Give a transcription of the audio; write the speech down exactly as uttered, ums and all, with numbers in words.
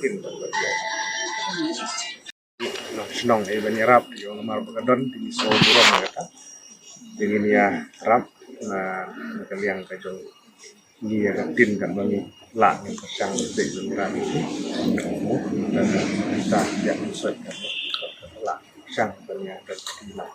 kin ban ïa. Na shnong ei ban ïarap ïa u namar ba ka don te ngi sngewburom ïa kata. Te ngin ïarap na ka liang ka jong ngi ïa ka tin kan ba ngi lah ngi pyrshang ngi peit ban ïarap ïa ki. Mo, dan kita ïa ngi sot kan ba lah pyrshang ban ïa ka tin lah.